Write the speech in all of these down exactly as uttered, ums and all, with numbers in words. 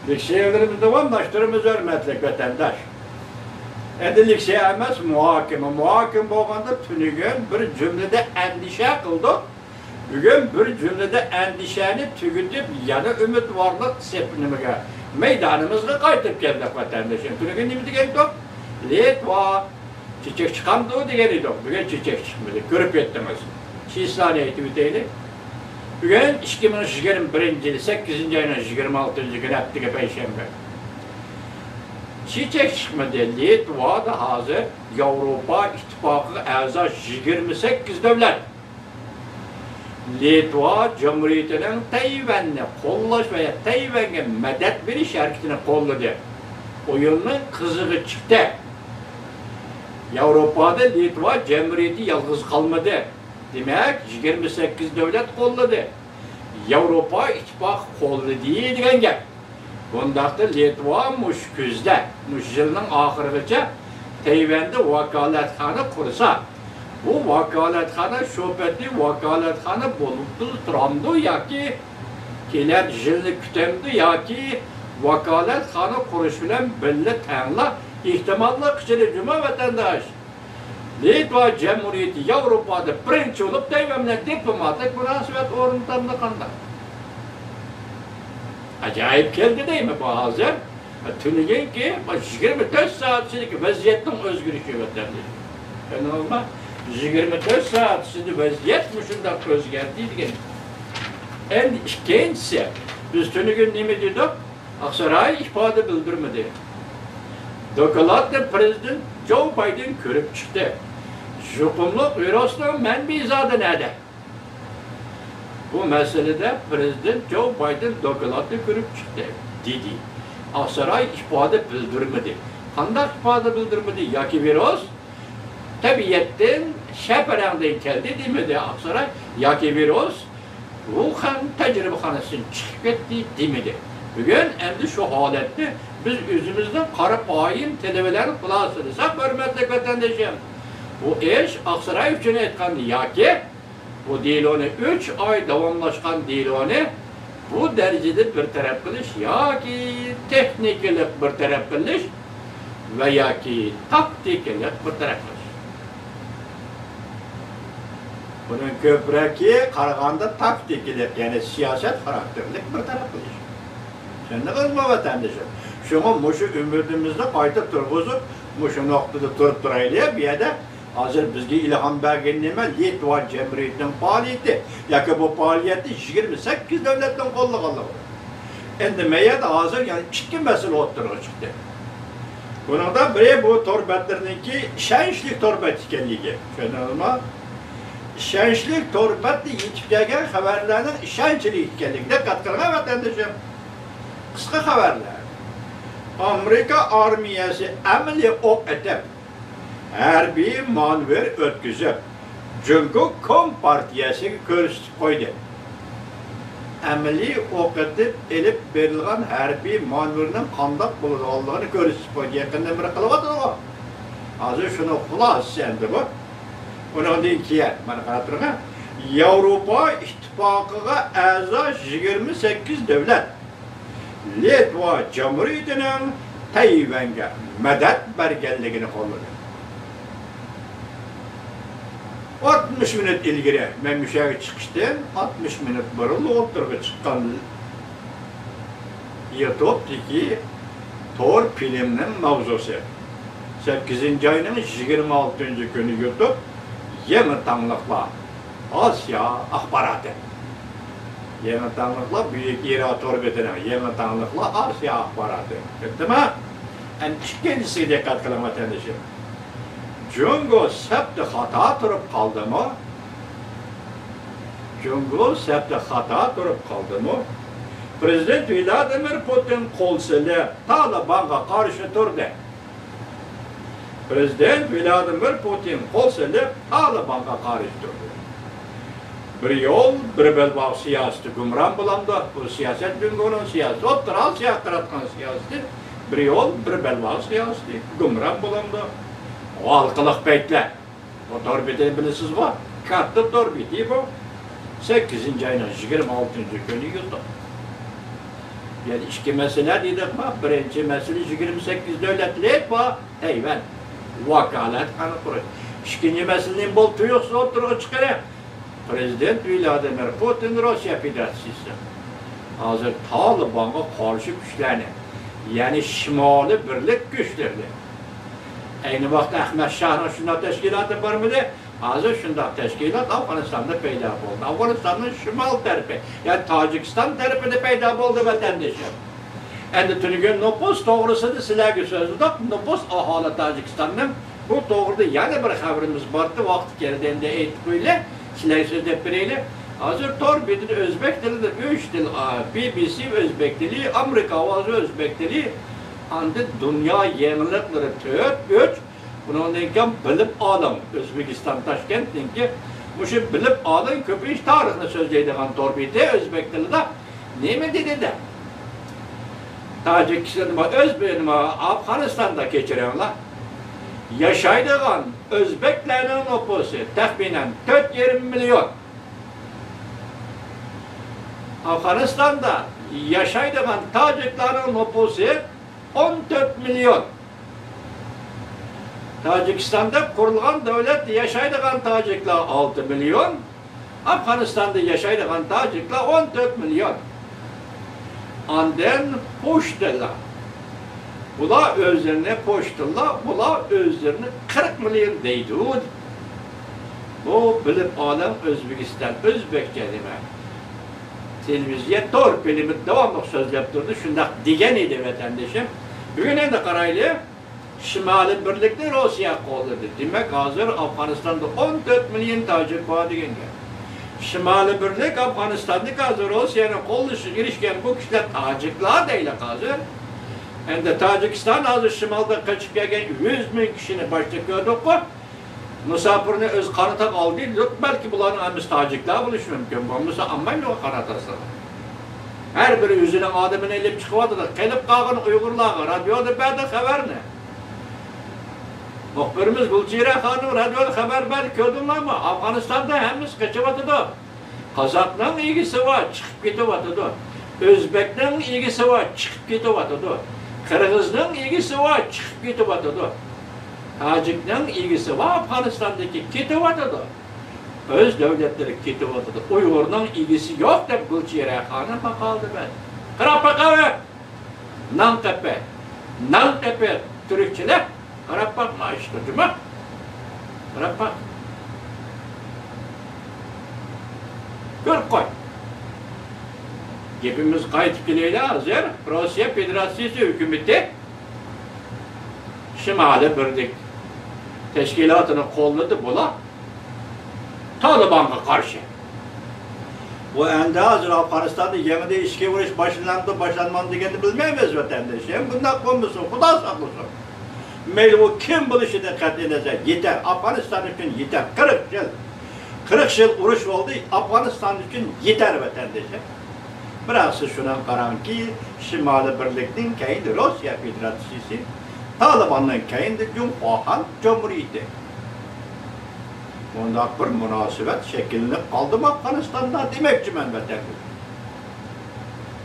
لېكسىيەلىرىمىزنى داۋاملاشتۇرىمىز، ھۆرمەتلىك ۋەتەنداش. ئەمدى لېكسىيە ئەمەس، مۇھاكىمە. مۇھاكىمە بولغاندا تۈنۈگۈن بىر جۈملىدە ئەندىشە قىلدۇق. بۈگۈن بىر جۈملىدە ئەندىشەنى تۈگىتىپ، يەنە ئۈمىدۋارلىق سېپىنىمىگە، مەيدانىمىزغا قايتىپ كەلدۇق، ۋەتەنداشلار. تۈنۈگۈن نېمە دېگەنىدۇق؟ لىتۋا چېچەك چىقامدۇ دېگەن ئىدۇق. بۈگۈن چېچەك چىقمىدى. كۆرۈپ يەتتىڭىز. چىسلانى ئېيتىپ ئۆتەيلى. بۈگۈن ئىككى مىڭ يىگىرمە بىرىنچى يىلى سەككىزىنچى ئاينىڭ يىگىرمە ئالتىنچى كۈنى، ھەپتىگە پەيشەنبە. چېچەك چىقمىدى. لىتۋادا ھازىر ياۋروپا ئىتتىپاقىغا ئەزا يىگىرمە سەككىز دۆلەت. لىتۋا جۇمھۇرىيىتىنىڭ تەيۋەننى قوللاش ۋە تەيۋەنگە مەدەت بېرىش ھەرىكىتىنى قوللىدى. ئويۇننىڭ قىزىقى چىقتى. ياۋروپادا لىتۋا جۇمھۇرىيىتى يالغۇز قالمىدى. دېمەك، يىگىرمە سەككىز دۆلەت قوللىدى. ياۋروپا ئىتتىپاقى قوللىدى دېگەن گەپ. بۇنداقتا لىتۋا مۇشۇ كۈزدە، مۇشۇ يىلنىڭ ئاخىرىغىچە تەيۋەندە ۋاكالەتخانا قۇرسا، بۇ ۋاكالەتخانا شۇ پەتى ۋاكالەتخانا بولۇپلا تۇرامدۇ ياكى كېلەر يىلنى كۈتەمدۇ ياكى ۋاكالەتخانا قۇرۇش بىلەن بىللە تەڭلا ئېھتىماللىق ئىچىدە جۇما ۋەتەنداش. لىتۋا جۇمھۇرىيىتى ياۋروپادا بىرىنچى بولۇپ تەيۋەن بىلەن دىپلوماتىك مۇناسىۋەت ئورنىتامدۇ قانداق؟ ئاجايىپ كەلدى دەيمەن بۇ ھازىر. تۈنۈگۈنكى بۇ يىگىرمە تۆت سائەت ئىچىدىكى ۋەزىيەتنىڭ ئۆزگىرىشى ۋەتەندىشىم. چۈشەندىڭىزمۇ؟ يىگىرمە تۆت سائەت ئىچىدە ۋەزىيەت مۇشۇنداق ئۆزگەردى دېگەن. ئەمدى ئىككىنچىسى، بىز تۈنۈگۈن نېمە دېدۇق؟ ئاقساراي ئىپادە بىلدۈرمىدى. دوكلاتنى پىرېزىدېنت جو بايدېن كۆرۈپ چىقتى. يۇقۇملۇق ۋىرۇسنىڭ مەنبىيى زادى نەدە؟ بۇ مەسىلىدە پىرېزىدېنت جو بايدېن دوكلاتنى كۆرۈپ چىقتى، دېدى. ئاقساراي ئىپادە بىلدۈرمىدى. قانداق ئىپادە بىلدۈرمىدى؟ ياكى ۋىرۇس تەبىئەتتىن، شەپەرەڭدىن كەلدى دېمىدى ئاقساراي، ياكى ۋىرۇس ۋۇخەن تەجرىبىخانىسىدىن چىقىپ كەتتى دېمىدى. بۈگۈن ئەمدى شۇ ھالەتنى بىز ئۆزىمىزنىڭ قارىپايىم تىلى بىلەن خۇلاسىلىساق، ھۆرمەتلىك ۋەتەندىشىم، بۇ ئىش ئاقساراي ئۈچۈن ئېيتقاندا ياكى بۇ دېلونى، ئۈچ ئاي داۋاملاشقان دېلونى بۇ دەرىجىدە بىر تەرەپ قىلىش ياكى تېخنىكىلىق بىر تەرەپ قىلىش ۋە ياكى تاكتىكىلىق بىر تەرەپ قىلىش. بۇنىڭ كۆپرەكى قارىغاندا تاكتىكىلىق، يەنى سىياسەت خاراكتېرلىك بىر تەرەپ قىلىش. چۈشەندىڭىزمۇ، ۋەتەندىشىم؟ شۇڭا مۇشۇ ئۈمىدىمىزنى قايتا تۇرغۇزۇپ، مۇشۇ نۇقتىدا تۇرۇپ تۇرايلى. بۇ يەردە ھازىر بىزگە ئىلھام بەرگەن نېمە؟ لىتۋا جەمھۇرىيىتىنىڭ پائالىيىتى ياكى بۇ پائالىيەتنى يىگىرمە سەككىز دۆلەتنىڭ قوللىغانلىقى. ئەمدى مەيەردە ھازىر يەنە ئىككى مەسىلە ئوتتۇرىغا چىقتى. بۇنىڭدا بىرى بۇ تور بەتلىرىنىڭكى ئىشەنچلىك تور بەت ئىكەنلىكى. چۈشەندىڭىزمۇ؟ ئىشەنچلىك تور بەتتە يېتىپ كەلگەن خەۋەرلەرنىڭ ئىشەنچلىك ئىكەنلىكىگە دىققەت قىلىڭ، ۋەتەندىشىم. قىسقا خەۋەرلەر. ئامېرىكا ئارمىيەسى ئەمەلىي ئوق ئېتىپ، ھەربىي مانېۋىر ئۆتكۈزۈپ، جۇڭگو كومپارتىيەسىگە كۆرسىتىپ قويدى. ئەمەلىي ئوق ئېتىپ ئېلىپ بېرىلغان ھەربىي مانېۋىرنىڭ قانداق بولىدىغانلىقىنى كۆرسىتىپ قويدى. يېقىندىن بېرى قىلىۋاتىدىغۇ. ھازىر شۇنىڭ خۇلاسىسى ئەمدى بۇ. ئۇنىڭدىن كېيىن، مانا قاراپ تۇرۇڭ، ياۋروپا ئىتتىپاقىغا ئەزا يىگىرمە سەككىز دۆلەت لىتۋا جۇمھۇرىيىتىنىڭ تەيۋەنگە مەدەت بەرگەنلىكىنى قوللىدى. ئاتمىش مىنۇت ئىلگىرى، مەن مۇشۇ يەرگە چىقىشتىن ئاتمىش مىنۇت بۇرۇنلا ئوتتۇرىغا چىققان يۇتۇبتىكى تور فىلىمنىڭ ماۋزۇسى. سەككىزىنچى ئاينىڭ يىگىرمە ئالتىنچى كۈنى يۇتۇب يېڭى تاڭلىقلار. ئاسىيا ئاخباراتى. يېڭى تاڭلىقلار بۈيۈك ئىرا تور بېتىنىڭ يېڭى تاڭلىقلار ئاسىيا ئاخباراتى. كەتتىما؟ ئەمدى ئىككىنچىسىگە دىققەت قىلىڭ، ۋەتەندىشىم. جۇڭگو سەپتە خاتا تۇرۇپ قالدىمۇ؟ جۇڭگو سەپتە خاتا تۇرۇپ قالدىمۇ؟ پىرېزىدېنت ۋلادىمىر پۇتىن قول سېلىپ تالىبانغا قارشى تۇردى. پىرېزىدېنت ۋلادىمىر پۇتىن قول سېلىپ تالىبانغا قارشى تۇردى. بىر يول، بىر بەلباغ سىياسىتى گۇمران بولامدۇ؟ بۇ سىياسەت جۇڭگونىڭ سىياسىتى، ئوتتۇرا ئاسىياغا قاراتقان سىياسىتى، بىر يول، بىر بەلباغ سىياسىتى گۇمران بولامدۇ؟ ھالقىلىق پەيتلەر. بۇ تور بېتىنى بىلىسىزغۇ؟ كاتتا تور بېتى بۇ. سەككىزىنچى ئاينىڭ يىگىرمە ئالتىنچى كۈنى يۇتۇپ. يەنە ئىككى مەسىلە دېدۇق، بىرىنچى مەسىلە يىگىرمە سەككىز دۆلەتلىك بار تەيۋەن ۋاكالەتخانا قۇرۇش. ئىككىنچى مەسىلىنى بول تۇيۇقسىز ئوتتۇرىغا چىقىرىڭ. پرېزىدېنت ۋلادىمىر پۇتىن روسىيە فېدېراتسىيىسى ھازىر تالىبانغا قارشى كۈچلەرنى، يەنى شىمالىي بىرلىك كۈچلىرىنى، ئەينى ۋاقىتتا ئەخمەت شاھنىڭ شۇنداق تەشكىلاتى بارمىدى؟ ھازىر شۇنداق تەشكىلات ئافغانىستاندا پەيدا بولدى. ئافغانىستاننىڭ شىمال تەرىپى، يەنى تاجىكىستان تەرىپىدە پەيدا بولدى، ۋەتەندىشىم. ئەمدى تۈنۈگۈن نوپۇس توغرىسىدا سىلەرگە سۆزلىدۇق. نوپۇس ئاھالى تاجىكىستاننىڭ، بۇ توغرىدا يەنە بىر خەۋىرىمىز بارتى، ۋاقتى كەلگەندە ئېيتىپ قويىلى. سىلەرگە سۆزلەپ بېرەيلى. ھازىر تور بېتىدە ئۆزبەك تىلىدا ئۈچ تىل، بى بى سى ئۆزبەك تىلى، ئامېرىكا ئاۋازى ئۆزبەك تىلى، ئاندىن دۇنيا يېڭىلىقلىرى تۆت، ئۈچ، بۇنىڭدىن كېيىن بىلىپ ئالىڭ، ئۆزبېكىستان تاشكەنتنىڭكى، مۇشۇ بىلىپ ئالىڭ، كۆپىنچە تارىخنى سۆزلەيدىغان تور بېتى ئۆزبەك تىلىدا. نېمە دېدى دەپ؟ تاجىكىستان، نېمە، ئۆز، نېمە، ئافغانىستاندا، كەچۈرۈڭلار، ياشايدىغان ئۆزبەكلەرنىڭ نوپۇسى تەخمىنەن تۆت يېرىم مىليون. ئافغانىستاندا ياشايدىغان تاجىكلارنىڭ نوپۇسى ئون تۆت مىليون. تاجىكىستان دەپ قۇرۇلغان دۆلەتتە ياشايدىغان تاجىكلار ئالتە مىليون، ئافغانىستاندا ياشايدىغان تاجىكلار ئون تۆت مىليون. ئاندىن پۇشتۇلار. بۇلار ئۆزلىرىنى پۇشتۇلار، بۇلار ئۆزلىرىنى قىرىق مىليون دەيدۇ. بۇ بىلىپ ئالىڭ، ئۆزبېكىستان، ئۆزبېكچە نېمە؟ تېلېۋىزىيە، تور فىلىمى داۋاملىق سۆزلەپ تۇردى، شۇنداق دېگەن ئىدى، ۋەتەندىشىم. بۈگۈن ئەمدى قارايلى، شىمالىي بىرلىكنى روسىيە قوللىدى. دېمەك، ھازىر ئافغانىستاندا ئون تۆت مىليون تاجىك بار دېگەن گەپ. شىمالىي بىرلىك ئافغانىستاندىكى ھازىر روسىيەنىڭ قوللىشىغا ئېرىشكەن بۇ كىشىلەر تاجىكلار دەيلى ھازىر. ئەمدى تاجىكىستان ھازىر شىمالدىن قېچىپ كەلگەن يۈز مىڭ كىشىنى باشتا كۆردۇققۇ. مۇساپىرنى ئۆز قانىتىغا ئالدى دېدۇق، بەلكى بۇلارنىڭ ھەممىسى تاجىكلار بولۇشى مۇمكىن، بولمىسا ئالمايدۇ قانات ئاستىغا. ھەر بىرى ئۆزىنىڭ ئادىمىنى ئېلىپ چىقىۋاتىدۇ. قېلىپ قالغان ئۇيغۇرلارغا رادىيودا بەردى خەۋەرنى. مۇخبىرىمىز گۈلچېھرە خانىم رادىيودا خەۋەر بەردى، كۆردۈڭلارمۇ؟ ئافغانىستاندا ھەممىسى قېچىۋاتىدۇ. قازاقنىڭ ئىگىسى بار، چىقىپ كېتىۋاتىدۇ. ئۆزبەكنىڭ ئىگىسى بار، چىقىپ كېتىۋاتىدۇ. قىرغىزنىڭ ئىگىسى بار، چىقىپ كېتىۋاتىدۇ. تاجىكنىڭ ئىگىسى بار، ئافغانىستاندىكى، كېتىۋاتىدۇ. ئۆز دۆلەتلىرى كېتىۋاتىدۇ. ئۇيغۇرنىڭ ئىگىسى يوق دەپ گۈلچېھرە خانىم ماقالىدە بەردى. قاراپ باقاۋەر. نان قېپى، نان قېپى تۈركچىلەر. قاراپ باق، مانا ئىشقا جۇما. قاراپ باق. كۆرۈپ قوي. گېپىمىزگە قايتىپ كېلەيلى ھازىر. روسىيە فېدېراتسىيىسى ھۆكۈمىتى شىمالىي بىرلىك تەشكىلاتىنى قوللىدى بۇلار. تالىبانغا قارشى. بۇ ئەمدى ھازىر ئافغانىستاندا يېڭىدىن ئىچكى ئۇرۇش باشلىنامدۇ، باشلانمامدۇ دېگەننى بىلمەيمىز، ۋەتەندىشىم. بۇنداق بولمىسۇن، خۇدا ساقلىسۇن. مەيلى ئۇ كىم بولۇشىدىن قەتئىينەزەر، يېتەر. ئافغانىستان ئۈچۈن يېتەر. قىرىق يىل، قىرىق يىل ئۇرۇش بولدى، ئافغانىستان ئۈچۈن يېتەر، ۋەتەندىشىم. بىراق سىز شۇنى قاراڭكى، شىمالىي بىرلىكتىن كەينىدە روسىيە فېدېراتسىيىسى، تالىباندىن كەينىدە جۇڭخۇا خەلق جۇمھۇرىيىتى. مۇنداق بىر مۇناسىۋەت شەكىللىنىپ قالدىمۇ ئافغانىستاندا دېمەكچىمەن، ۋەتەندىشىم.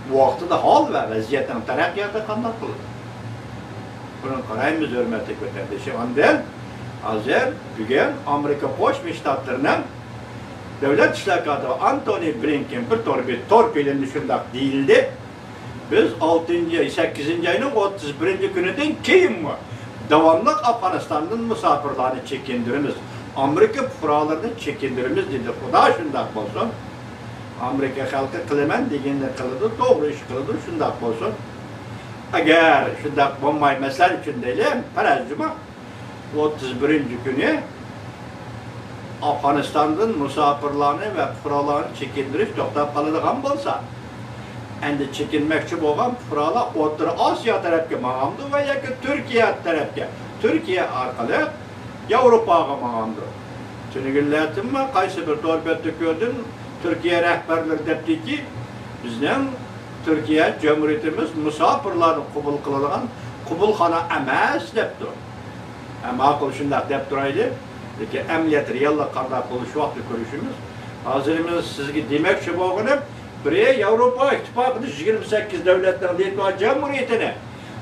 بۇ ۋاقتىدا ھال ۋە ۋەزىيەتنىڭ تەرەققىياتى قانداق بولىدۇ؟ بۇنى قارايمىز، ھۆرمەتلىك ۋەتەندىشىم. ئاندىن ھازىر بۈگۈن ئامېرىكا قوشما شتاتلىرىنىڭ دۆلەت ئىشلار كاتىپى ئانتونى بلىنكېن بىر تور، بىر تور فىلىمدە شۇنداق دېيىلدى. بىز ئالتىنچى ئاي، سەككىزىنچى ئاينىڭ ئوتتۇز بىرىنچى كۈنىدىن كېيىنمۇ داۋاملىق ئافغانىستاندىن مۇساپىرلارنى چېكىندۈرىمىز، ئامېرىكا پۇقرالىرىنى چېكىندۈرىمىز دېدى. خۇدا شۇنداق بولسۇن. ئامېرىكا خەلقى قىلىمەن دېگىنىنى قىلىدۇ، توغرا ئىش قىلىدۇ، شۇنداق بولسۇن. ئەگەر شۇنداق بولماي، مەسىلەن ئۈچۈن دەيلى، پەرەز جۇما، ئوتتۇز بىرىنچى كۈنى ئافغانىستاندىن مۇساپىرلارنى ۋە پۇقرالارنى چېكىندۈرۈش توختاپ قالىدىغان بولسا، ئەمدى چېكىنمەكچى بولغان پۇقرالار ئوتتۇرا ئاسىيا تەرەپكە ماڭامدۇ ۋە ياكى تۈركىيە تەرەپكە، تۈركىيە ئارقىلىق ياۋروپاغا ماڭامدۇ؟ تۈنۈگۈنلەردىنمۇ قايسى بىر تور بەتتە كۆردۈم، تۈركىيە رەھبەرلىرى دەپتىكى، بىزنىڭ تۈركىيە جۇمھۇرىيىتىمىز مۇساپىرلارنى قوبۇل قىلىدىغان قوبۇلخانا ئەمەس دەپتۇ. ھە، ماقۇل، شۇنداق دەپ تۇرايلى. لېكىن ئەمەلىيەت، رېئاللىق قانداق بولۇشى ۋاقتىدا كۆرۈشىمىز. ھازىر مەن سىزگە دېمەكچى بولغىنىم، بىرى، ياۋروپا ئىتتىپاقىدىكى يىگىرمە سەككىز دۆلەتنىڭ لىتۋا جۇمھۇرىيىتىنى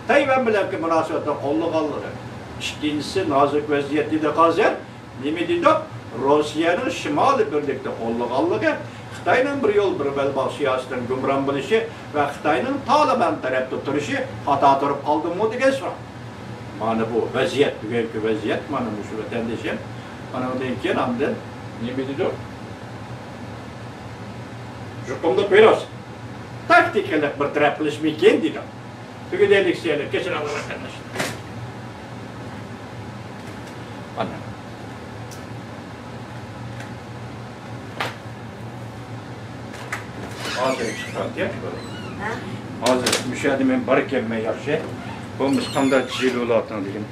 تەيۋەن بىلەنكى مۇناسىۋەتنى قوللىغانلىقى. ئىككىنچىسى، نازۇك ۋەزىيەت دېدى ھازىر. نېمە دېدۇق؟ روسىيەنىڭ شىمالىي بىرلىكنى قوللىغانلىقى، خىتاينىڭ بىر يول، بىر بەلباغ سىياسىتىدىن گۇمران بولۇشى ۋە خىتاينىڭ تالىبان تەرەپتە تۇرۇشى خاتا تۇرۇپ قالدىمۇ دېگەن سوئال. مانا بۇ ۋەزىيەت، بۈگۈنكى ۋەزىيەت، مانا مۇشۇ ۋەتەندىشىم. ئانىڭدىن كېيىن ئاندىن نېمە دېدۇق؟ يۇقۇملۇق ۋىرۇس. تاكتىكىلىق بىر تەرەپ قىلىشمىكىن دېدۇق. تۈگىدەيلىك سىيەلەر، كەچۈرۈڭلار ۋەتەنداشلار. مانا. ھازىر چىققان گەپ بۇ. ھە؟ ھازىر مۇشۇ يەردە مەن بار ئىكەنمەن ياخشى. بولمىسا قانداق جىلۇلاتىڭ دېگەن.